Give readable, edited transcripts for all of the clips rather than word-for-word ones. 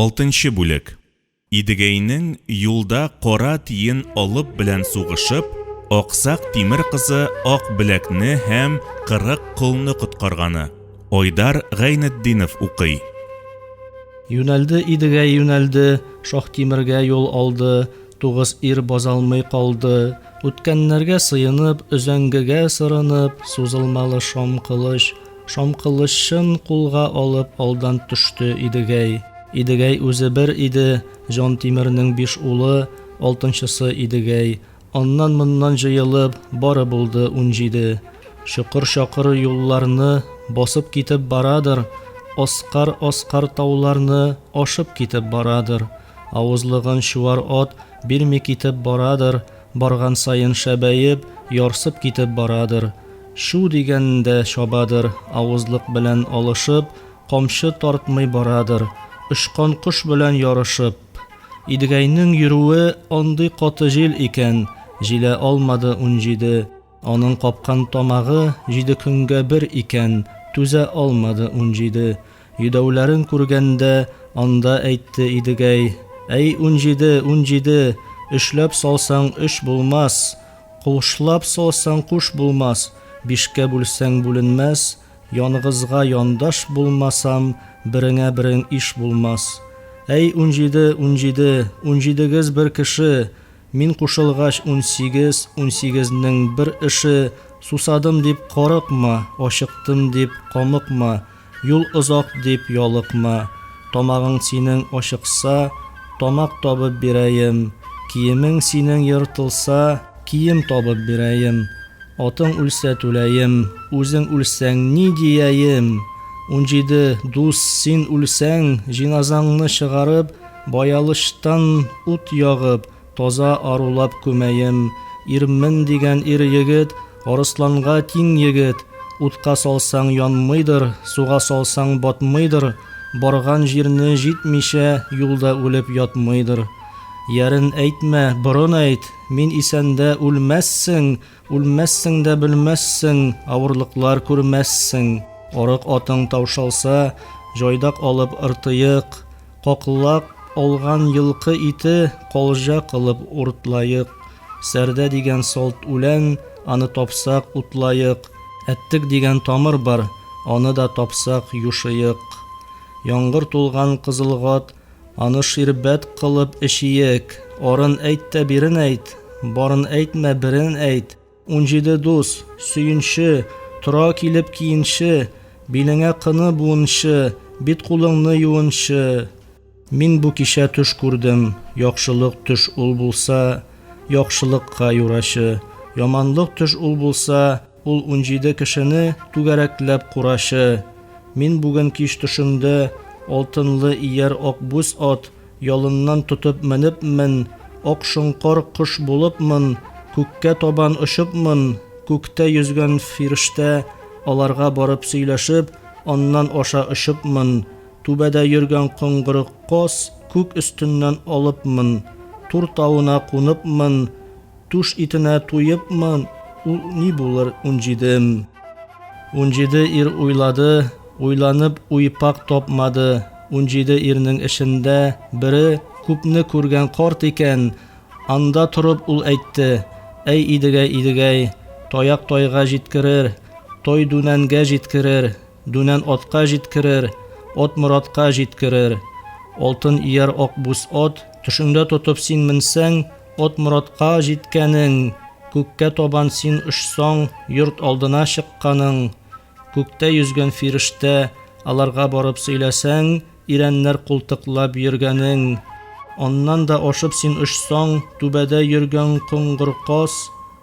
Алтынчы бүлек. Идегәйнең юлда Кара тиен алып белән сугышып, Аксак Тимер кызы Акбеләкне һәм 40 колны коткарганы. Айдар Гайнетдинов укый. Юнәлде Идегәй юнәлде, Шаһтимергә юл алды, Тугыз ир базалмый калды. Үткәннәргә сыенып, Өзәңгегә сырынып, Сузылмалы шом кылыч, Шамкылычын кулга алып алдан төште Идегәй. Идегәй үзе бер иде, Җантимернең биш улы, алтынчысы Идегәй. Аннан-моннан җыелып, бары булды 17. Чокыр-чакыр юлларны басып китеп барадыр, Аскар-аскар тауларны ашып китеп барадыр. Авызлыгын чуар ат бирми китеп барадыр, Барган саен шәбәеп, ярсып китеп барадыр. Чу дигәндә чабадыр, авызлык белән алышып, камчы тартмый барадыр, очкан кош белән ярышып. Идегәйнең йөрүе андый каты җил икән, җилә алмады 17. Аның капкан тамагы җиде көнгә бер икән, түзә алмады 17. Йөдәүләрен күргәндә, анда әйтте Идегәй, Әй, 17, 17, өчләп салсаң, өч булмас, кушлап салсаң, куш булмас, бишкә бүлсәң, бүленмәс, яныгызга яндаш булмасам, береңә берең иш булмас. Әй, 17, 17, унҗидегез бер кеше, Мин кушылгач 18, унсигезнең бер эше, сусадым дип карыкма, ачыктым дип камыкма, юл озак дип ялыкма. Тамагың синең ачыкса, тамак табып бирәем, киемең синең ертылса, кием табып бирәем. Атың үлсә түләем, үзең үлсәң ни дияем? 17, дус, син үлсәң, җиназаңны чыгарып, баялычтан ут ягып, таза арулап күмәем. Ирмен дигән ир-егет, арысланга тиң егет, утка салсаң янмыйдыр, суга салсаң батмыйдыр, барган җирне җитмичә юлда үлеп ятмыйдыр. Ярен әйтмә, борын әйт, мин исәндә үлмәссең, үлмәссең дә бөлмәссең, авырлыклар күрмәссең. Арык атың таушалса, җайдак алып ыртыек, каклап алган елкы ите калҗа кылып уртлаек. Сәрдә дигән салт үлән, аны тапсак утлаек. Әттек дигән тамыр бар, аны да тапсак юшыек. Яңгыр тулган кызылгат, Аны ширбәт кылып эчиек. Арын әйт тә бирен әйт, барын әйтмә, берен әйт. 17 дус, сөенче, тора килеп киенче, билеңә кыны буынчы, бит-кулыңны юынчы. Мин бу кичә төш күрдем, яхшылык төш ул булса, яхшылыкка юрачы, яманлык төш ул булса, Ул 17 кешене түгәрәкләп курачы. Мин бүген кич төшемдә алтынлы ияр акбүз ат ялыннан тотып менепмен, ак шоңкар кош булыпмын, күккә табан очыпмын, күктә йөзгән фирештә аларга барып сөйләшеп, аннан аша очыпмын, түбәдә йөргән коңгыры каз күк өстеннән алыпмын, тур тавына куныпмын, Түш итенә туепмын, ул ни булыр унҗидем. 17 ир уйлады, уйланып уйпак тапмады. 17 ирнең эчендә бере күпне күргән карт икән. Анда торып ул әйтте, Әй, Идегәй, Идегәй, таяк тайга җиткерер, тай дүнәнгә җиткерер, дүнән атка җиткерер, ат моратка җиткерер. Алтын ияр акбүз ат, төшеңдә тотып син менсәң, Ат моратка җиткәнең, күккә табан син очсаң, йорт алдына чыкканың, күктә йөзгән фирештә, аларга барып сөйләсәң, ирәннәр култыклап йөргәнең. Аннан да ашып син очсаң, түбәдә йөргән коңгыр каз,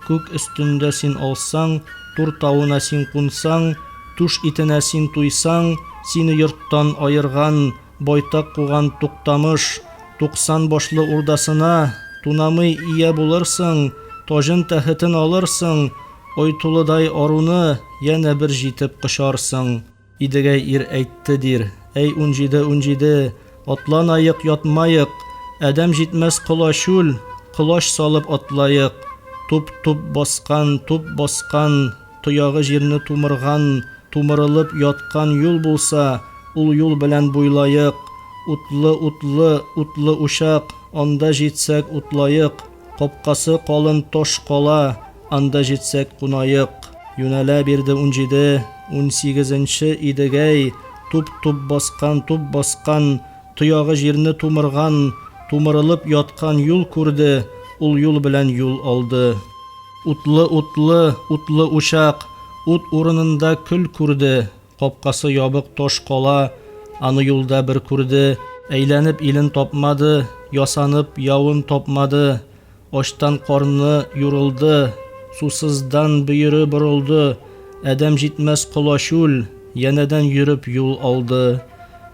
күк өстендә син алсаң, тур тавына син кунсаң, түш итенә син туйсаң, сине йорттан аерган, Байтак куган Туктамыш, 90 башлы урдасына Тунамый ия булырсың, таҗын-тәхетен алырсың, Айтулыдай аруны янә бер җитеп кочарсың. Идегәй ир әйтте дир, Әй, 17, 17, атланаек, ятмаек, Адәм җитмәс кола чүл, колач салып атлаек. Туп-туп баскан, туп баскан, тоягы җирне тумырган, Тумырылып яткан юл булса, ул юл белән буйлаек. Утлы, утлы, утлы учак, анда җитсәк утлаек, Капкасы калын таш кала, анда җитсәк кунаек. Юнәлә бирде 17, унсигезенче Идегәй, Туп-туп баскан, туп баскан, Тоягы җирне тумырган, Тумырылып яткан юл күрде, Ул юл белән юл алды. Утлы, утлы, утлы учак, Ут урынында көл күрде, Капкасы ябык таш кала, Аны юлда бер күрде. Әйләнеп илен тапмады, Ясанып явын тапмады. Ачтан карны юрылды, Сусыздан бөере борылды, Адәм җитмәс кола чүл, Янәдән йөреп юл алды.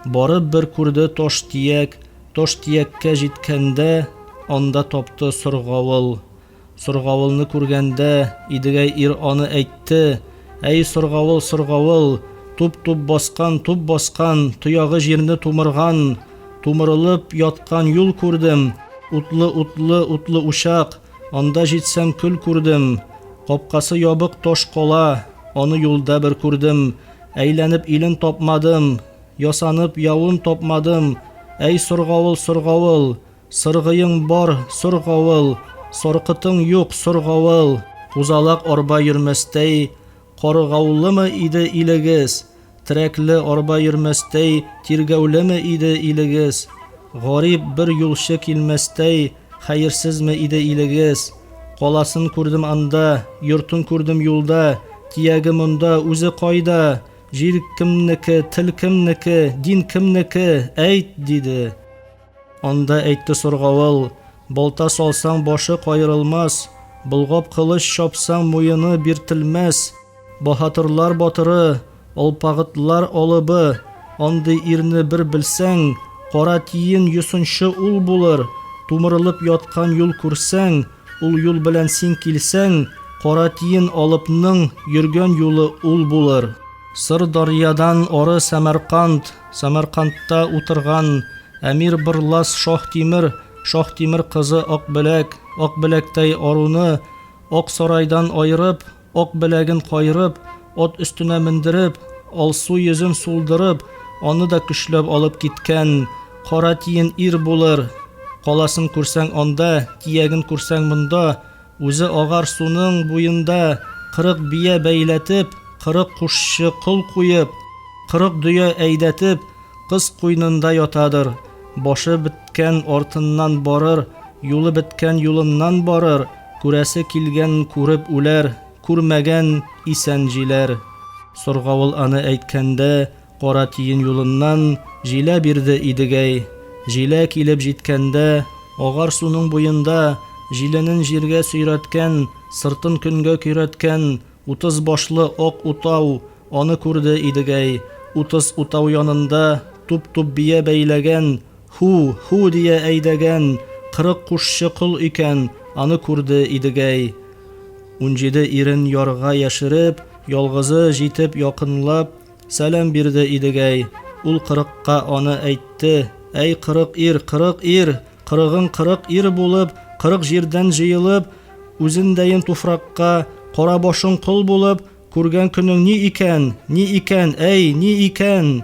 Барып бер күрде таш тияк, Таш тияккә җиткәндә, Анда тапты соргавыл. Соргавылны күргәндә, Идегәй ир аны әйтте, Әй, соргавыл, соргавыл, Туп-туп баскан, туп баскан, Тоягы җирне тумырган, Тумырылып яткан юл күрдем, Утлы, утлы, утлы учак, Анда җитсәм көл күрдем. Капкасы ябык таш кала, Аны юлда бер күрдем. Әйләнеп илен тапмадым, Ясанып явын тапмадым. Әй, соргавыл, соргавыл, Сыргыең бар, соргавыл, Саркытың юк, соргавыл. Кузалак арба йөрмәстәй, Каргаулымы иде илегез? Терәкле арба йөрмәстәй, Тиргәүлеме иде илегез? Гарип бер юлчы килмәстәй, Хәерсезме иде илегез? Каласын күрдем анда, Йортын күрдем юлда, Тияге монда, үзе кайда? Җир кемнеке, тел кемнеке, Дин кемнеке, әйт, диде. Анда әйтте Соргавыл, Балта салсаң, башы каерылмас, Болгап кылыч чапсаң, муены биртелмәс. Баһатырлар батыры, алпагытлар алыбы, Андый ирне бер белсәң, Кара тиен йосынчы ул булыр. Тумырылып яткан юл күрсәң, Ул юл белән син килсәң, Кара тиен алыпның йөргән юлы ул булыр. Сыр-Дарьядан ары Сәмәрканд, Сәмәркандта утырган Әмир Бырлас Шаһтимер, Шаһтимер кызы Акбеләк, Акбеләктәй аруны Ак сарайдан аерып, ак беләген каерып, ат өстенә мендереп, алсу йөзен сулдырып, аны да көчләп алып киткән. Кара тиен ир булыр. Каласын күрсәң анда, тияген күрсәң монда, Үзе агар суның буенда 40 бия бәйләтеп, 40 кушчы кол куеп, 40 дөя әйдәтеп, кыз куйнында ятадыр. Башы беткән артыннан барыр, юлы беткән юлыннан барыр, күрәсе килгән күреп үләр, күрмәгән исән җиләр. Соргавыл аны әйткәндә, Кара тиен юлыннан Җилә бирде Идегәй. Җилә килеп җиткәндә, Агар суның буенда Җиленен җиргә сөйрәткән, Сыртын көнгә көйрәткән 30 башлы ак утау, Аны күрде Идегәй. 30 утау янында Туп-туп бия бәйләгән, Һу, һу дия әйдәгән 40 кушчы кол икән, Аны күрде Идегәй. 17 ирен ярга яшереп, Ялгызы җитеп якынлап, Сәлам бирде Идегәй. Ул кырыкка аны әйтте, Әй, 40 ир, 40 ир, кырыгың 40 ир булып, 40 җирдән җыелып, үзендәен туфракка, кара башың кол булып, күргән көнең ни икән, ни икән, әй, ни икән?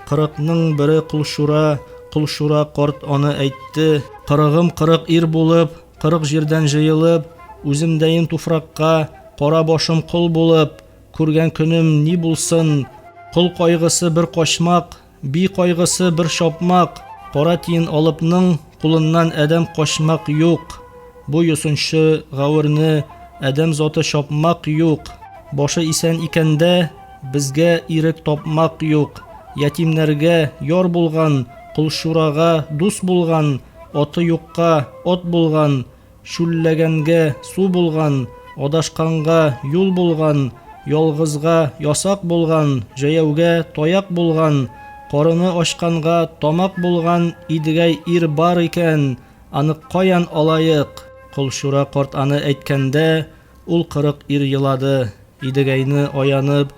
Кырыкның бере Колчура, Колчура карт аны әйтте, Кырыгым 40 ир булып, 40 җирдән җыелып, үземдәен туфракка, кара башым кол булып, Күргән көнем ни булсын, Кол кайгысы бер качмак, Би кайгысы бер чапмак, Кара тиен алыпның Кулыннан адәм качмак юк. Бу йосынчы гаверне Адәм заты чапмак юк. Башы исән икәндә Безгә ирек тапмак юк. Ятимнәргә яр булган, Колчурага дус булган, Аты юкка ат булган, Чүлләгәнгә су булган, адашканга юл булган, ялгызга ясак булган, җәяүгә таяк булган, карыны ачканга тамак булган Идегәй ир бар икән, аны каян алаек? Колчура карт аны әйткәндә, ул 40 ир елады. Идегәйне аянып,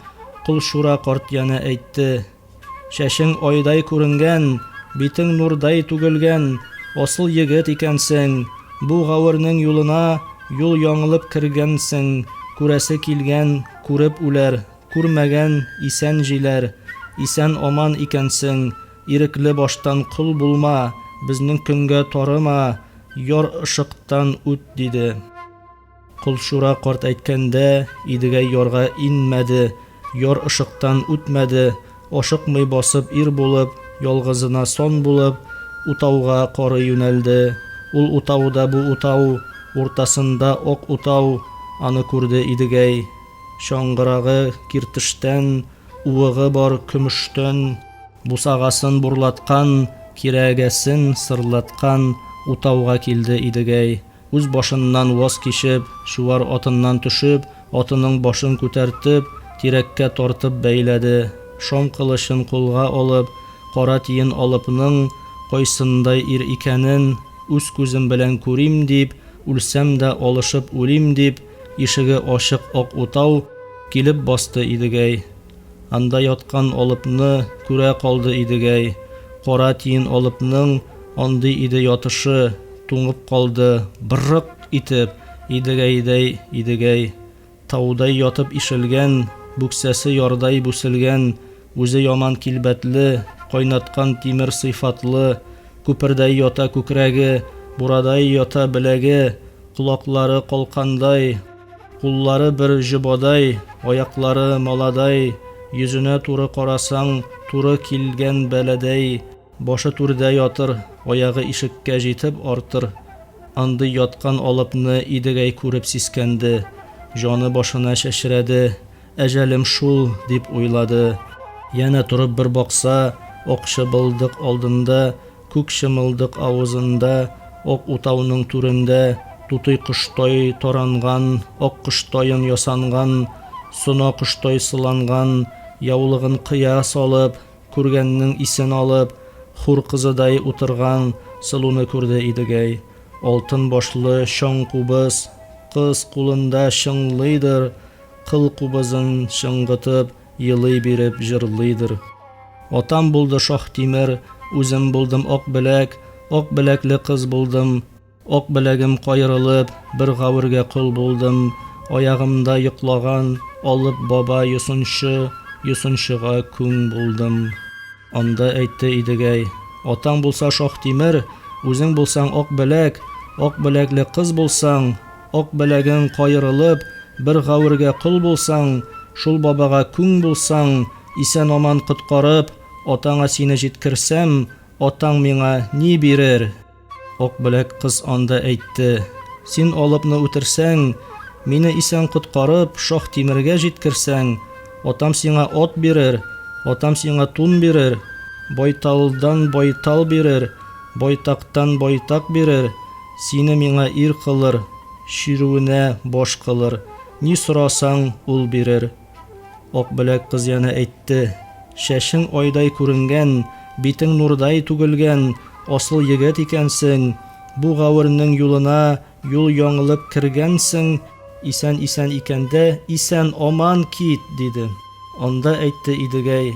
Колчура карт янә әйтте. Чәчең айдай күренгән, битең нурдай түгелгән, асыл егет икәнсең. Бу гавернең юлына юл яңылып кергәнсең, күрәсе килгән, күреп үләр, күрмәгән, исән җиләр. Исән-аман икәнсең. Ирекле баштан кол булма, безнең көнгә тарыма, яр ышыктан үт, диде. Колчура карт әйткәндә, Идегәй ярга инмәде, яр ышыктан үтмәде, ашыкмый басып ир булып, ялгызына сан булып, утауга карый юнәлде. Ул утау да бу утау, уртасында ак утау, аны күрде Идегәй. Чаңгырагы киртештән, уыгы бар көмештән, бусагасын бурлаткан, кирәгәсен сырлаткан утауга килде Идегәй. Үз башыннан ваз кичеп, чуар атыннан төшеп, атының башын күтәртеп, тирәккә тартып бәйләде. Шом кылычын кулга алып, Кара тиен алыпның кайсындай ир икәнен үз күзем белән күрим дип, үлсәм дә алышып үлим дип, ишеге ачык ак утау, килеп басты Идегәй. Анда яткан алыпны күрә калды Идегәй. Кара тиен алыпның андый иде ятышы, туңып калды, бырык итеп, Идегәйдәй Идегәй. Таудай ятып ишелгән, бүксәсе ярдай бүселгән, үзе яман килбәтле, кайнаткан тимер сыйфатлы, күпердәй ята күкрәге, бурадай ята беләге, колаклары калкандай, Куллары бер җобадай, аяклары маладай, йөзенә туры карасаң, туры килгән бәладәй, башы түрдә ятыр, аягы ишеккә җитеп артыр. Андый яткан алыпны Идегәй күреп сискәнде. Җаны башына чәчрәде. Әҗәлем шул, дип уйлады. Янә торып бер бакса, ак чыбылдык алдында Күк чымылдык авызында, ак утауның түрендә, тутый коштай таранган, ак коштаен ясанган, сона коштай сыланган, яулыгын кыя салып, күргәннең исен алып, хур кызыдай утырган сылуны күрде Идегәй. Алтын башлы чаң кубыз кыз кулында чыңлыйдыр, кыл кубызын чыңгытып, Елый биреп җырлыйдыр. Атам булды Шаһ Тимер, үзем булдым Ак Беләк, Ак беләкле кыз булдым. Ак беләгем каерылып, бер гавергә кол булдым. Аягымда йоклаган Алып баба йосынчы, йосынчыга күң булдым. Анда әйтте Идегәй, Атаң булса Шаһ Тимер, үзең булсаң Ак Беләк, ак беләкле кыз булсаң, ак беләгең каерылып, бер гавергә кол булсаң, шул бабага күң булсаң, исән-аман коткарып, атаңа сине җиткерсәм, атаң миңа ни бирер? Акбеләк кыз анда әйтте, Син алыпны үтерсәң, мине исән коткарып, Шаһ Тимергә җиткерсәң, атам сиңа ат бирер, атам сиңа тун бирер, байталдан байтал бирер, байтактан байтак бирер, сине миңа ир кылыр, чирүенә баш кылыр, ни сорасаң, ул бирер. Акбеләк кыз янә әйтте, Чәчең айдай күренгән, битең нурдай түгелгән, асыл егет икәнсең. Бу гавернең юлына юл яңылып кергәнсең, исән-исән икәндә, исән-аман кит, диде. Анда әйтте Идегәй,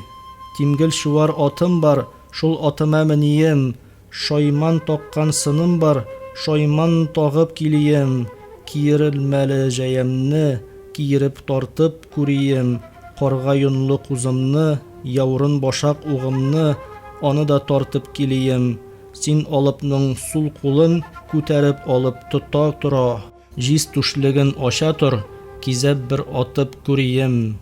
Тимгел чуар атым бар, шул атыма мением, Шайман таккан сыным бар, Шайман тагып килием, Киерелмәле җәямне Киереп тартып күрием, Карга йонлы кузымны, Яурын башак угымны Аны да тартып килием. Син алыпның сул кулын Күтәреп алып тота тора, Җиз түшлеген ача тор, Кизәп бер атып күрием.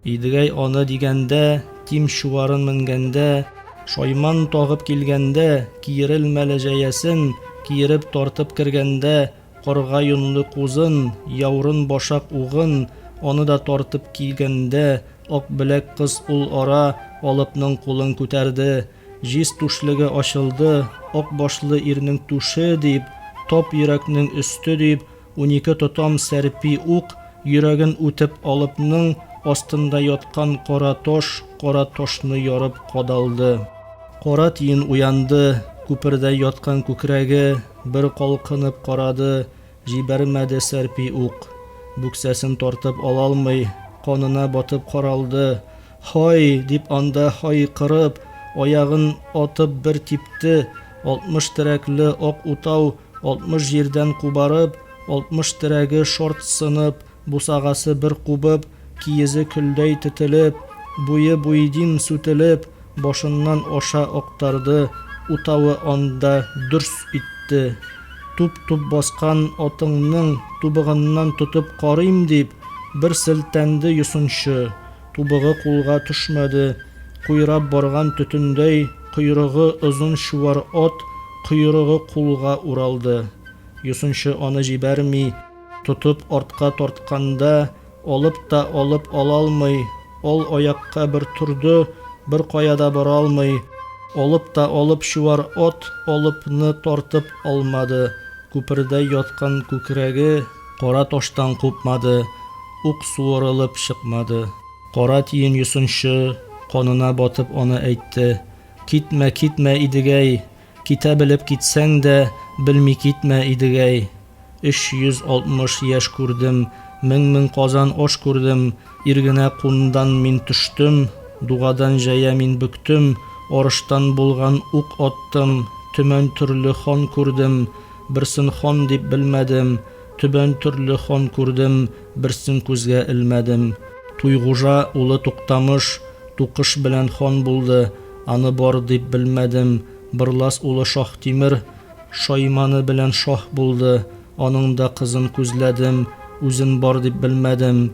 Идегәй аны дигәндә, Тим чуарын менгәндә, Шайман тагып килгәндә, Киерелмәле җәясен Киереп тартып кергәндә, Карга йонлы кузын, Яурын башак угын Аны да тартып килгәндә, Акбеләк кыз ул ара Алыпның кулын күтәрде. Җиз түшлеге ачылды, Ак башлы ирнең түше, дип, Тап йөрәкнең өсте, дип, 12 тотам сәрпи ук, йөрәген үтеп алыпның астында яткан кара таш кара ташны ярып кадалды. Кара тиен уянды, күпердәй яткан күкрәге бер калкынып карады, җибәрмәде сәрпи ук. Бүксәсен тартып алалмый, канына батып каралды. Һай! дип анда һайкырып, аягын атып бер типте, 60 терәкле ак утау 60 җирдән кубарып, 60 терәге шарт сынып, бусагасы бер кубып, киезе көлдәй тетелеп, буе буйдин сүтелеп, Башыннан аша актарды, Утавы анда дөрс итте. Туп-туп баскан атыңның Тубыгыннан тотып карыйм дип, Бер селтәнде йосынчы. Тубыгы кулга төшмәде. Куйрап барган төтендәй Койрыгы озын чуар ат Койрыгы кулга уралды. Йосынчы аны җибәрми. Тотып артка тартканда, Алып та алып алалмый, Ал аякка бер торды, Беркая да баралмый. Алып та алып чуар ат Алыпны тартып алмады, Күпердәй яткан күкрәге Кара таштан купмады, Ук суырылып чыкмады. Кара тиен йосынчы Канына батып аны әйтте, Китмә, китмә, Идегәй, Китә белеп китсәң дә, Белми китмә, Идегәй. 360 яшь күрдем, Мең-мең казан аш күрдем, Иргенә кундан мин төштем, Дугадан җәя мин бөктем, Арыштан булган ук аттым, Төмән төрле хан күрдем, Берсен хан дип белмәдем, Төбән төрле хан күрдем, Берсен күзгә элмәдем. Туйгужа улы Туктамыш Тукыш белән хан булды, Аны бар дип белмәдем. Бырлас улы Шаһтимер Шайманы белән шаһ булды, Аның да кызын күзләдем, Үзен бар дип белмәдем.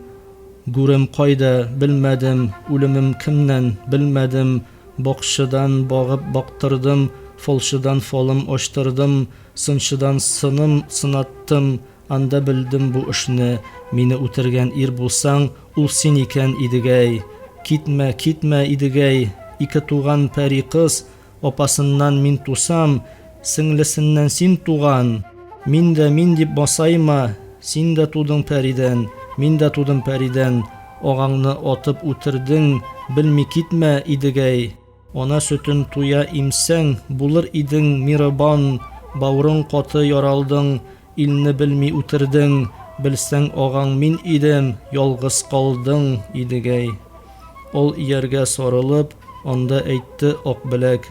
Гүрем кайда, белмәдем, Үлемем кемнән, белмәдем. Бакчыдан багып бактырдым, Фалчыдан фалым ачтырдым, Сынчыдан сыным сынаттым, Анда белдем бу эшне, Мине үтергән ир булсаң, Ул син икән, Идегәй. Китмә, китмә, Идегәй, Икетуган пәри кыз, Апасыннан мин тусам, Сеңлесеннән син туган. Мин дә мин дип масайма, Син дә тудың пәридән, Мин дә тудым пәридән. Агаңны атып үтердең, Белми китмә, Идегәй. Ана сөтен туя имсәң, Булыр идең мирыбан, Бавырың каты яралдың, Илне белми үтердең, Белсәң, агаң мин идем, Ялгыз калдың, Идегәй. Ал ияргә сарылып, Анда әйтте Акбеләк.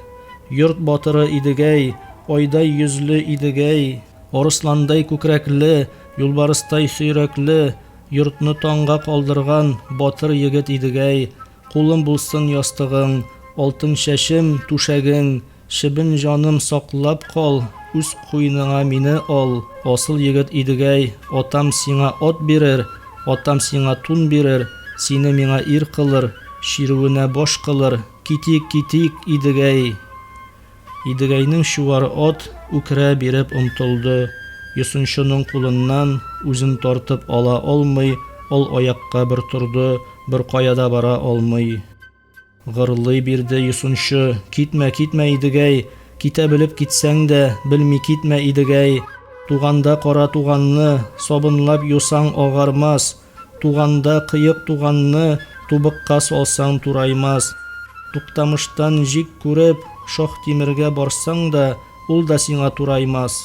Йорт батыры Идегәй, Айдай йөзле Идегәй, Арысландай күкрәкле, Юлбарыстай сөйрәкле, Йортны таңга калдырган Батыр егет Идегәй, Кулым булсын ястыгың, Алтын чәчем, түшәгең, Чебен җаным саклап кал, Үз куеныңа мине ал. Асыл егет Идегәй, Атам сиңа ат бирер, Атам сиңа тун бирер, Сине миңа ир кылыр, Чирүенә баш кылыр, Китик, китик, Идегәй! Идегәйнең чуар ат үкерә биреп омтылды. Йосынчының кулыннан үзен тартып ала алмый, ал аякка бер торды, беркая да бара алмый. Гырлый бирде Йосынчы, Китмә, китмә, Идегәй! Китә белеп китсәң дә, белми китмә, Идегәй! Туганда кара туганны, сабынлап юсаң агармас. Туганда кыек туганны тубыкка салсаң тураймас. Туктамыштан җик күреп, Шаһтимергә барсаң да, ул да сиңа тураймас.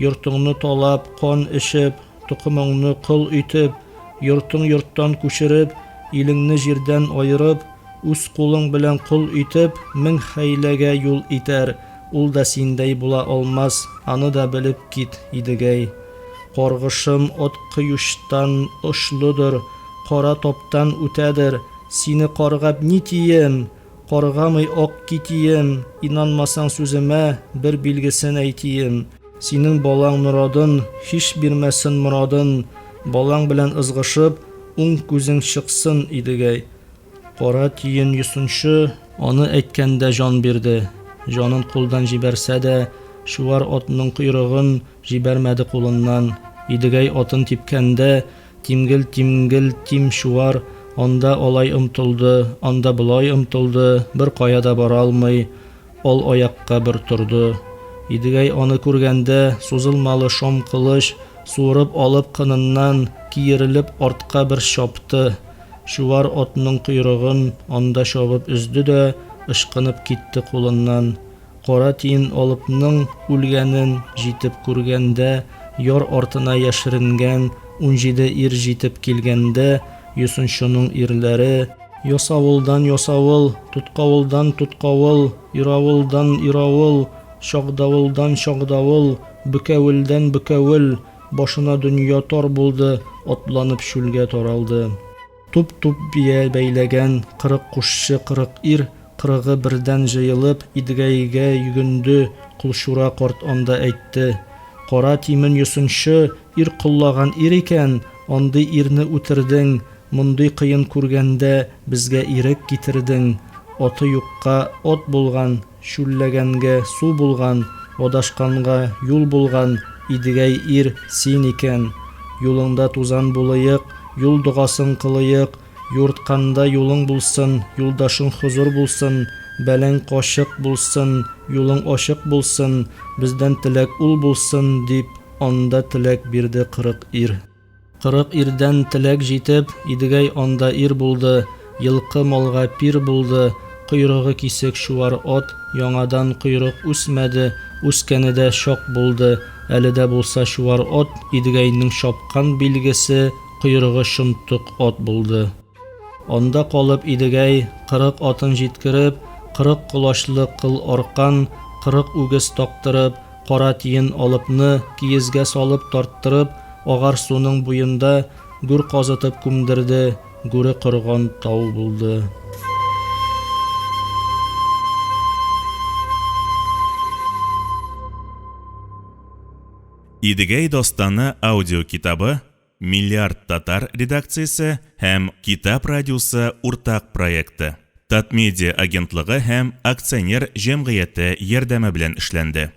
Йортыңны талап, кан эчеп, токымыңны кол итеп, йортың йорттан күчереп, илеңне җирдән аерып, үз кулың белән кол итеп, мең хәйләгә юл итәр. Ул да синдәй була алмас, аны да белеп кит, Идегәй. Каргышым ат кыючтан очлыдыр, кара таптан үтәдер, сине каргап ни тием, каргамый ак китием, инанмасаң сүземә, бер билгесен әйтием. Синең балаң Норадын һич бирмәсен морадын, балаң белән ызгышып, уң күзең чыксын, Идегәй. Кара тиен йосынчы аны әйткәндә җан бирде. Җанын кулдан җибәрсә дә, чуар атның койрыгын җибәрмәде кулыннан. Идегәй атын типкәндә, тимгел-тимгел тим чуар анда алай омтылды, анда болай омтылды, беркая да бара алмый. Ал аякка бер торды. Идегәй аны күргәндә, сузылмалы шом кылыч суырып алып кыныннан, киерелеп артка бер чапты. Чуар атның койрыгын анда чабып өзде дә ычкынып китте кулыннан. Кара тиен алыпның үлгәнен җитеп күргәндә, яр артына яшеренгән 17 ир җитеп килгәндә, Йосынчының ирләре, Ясавылдан ясавыл, Тоткавылдан тоткавыл, Иравылдан иравыл, Чагдавылдан чагдавыл, Бөкәвелдән бөкәвел, Башына дөнья тар булды, Атланып чүлгә таралды. Туп-туп бия бәйләгән 40 кушчы 40 ир. Кырыгы бердән җыелып, Идегәйгә йөгенде, Колчура карт анда әйтте, Кара тимен йосынчы, ир коллаган ир икән, андый ирне үтердең, мондый кыен күргәндә безгә ирек китердең. Аты юкка ат булган, чүлләгәнгә су булган, адашканга юл булган Идегәй ир син икән. Юлыңда тузан булыек, юл догасын кылыек, Юртканда юлың булсын, юлдашың хозур булсын, бәлаң качык булсын, юлың ачык булсын, бездән теләк ул булсын, дип, анда теләк бирде 40 ир. 40 ирдән теләк җитеп, Идегәй анда ир булды, елкы малга пир булды, койрыгы кисек чуар ат, яңадан койрык үсмәде, үскәне дә чак булды, әле дә булса чуар ат Идегәйнең чапкан билгесе, Койрыгы чонтык ат булды. Анда калып Идегәй, 40 атын җиткереп, 40 колачлы кыл аркан, 40 үгез тактырып, кара тиен алыпны киезгә салып тарттырып, агар суның буенда гүр казытып күмдерде, гүре корган тау булды. Идегәй дастаны аудиокитабы Миллиард татар редакциясе һәм Китап радиосы уртак проекты, Татмедиа агентлыгы һәм акционер җәмгыяте ярдәме белән эшләнде.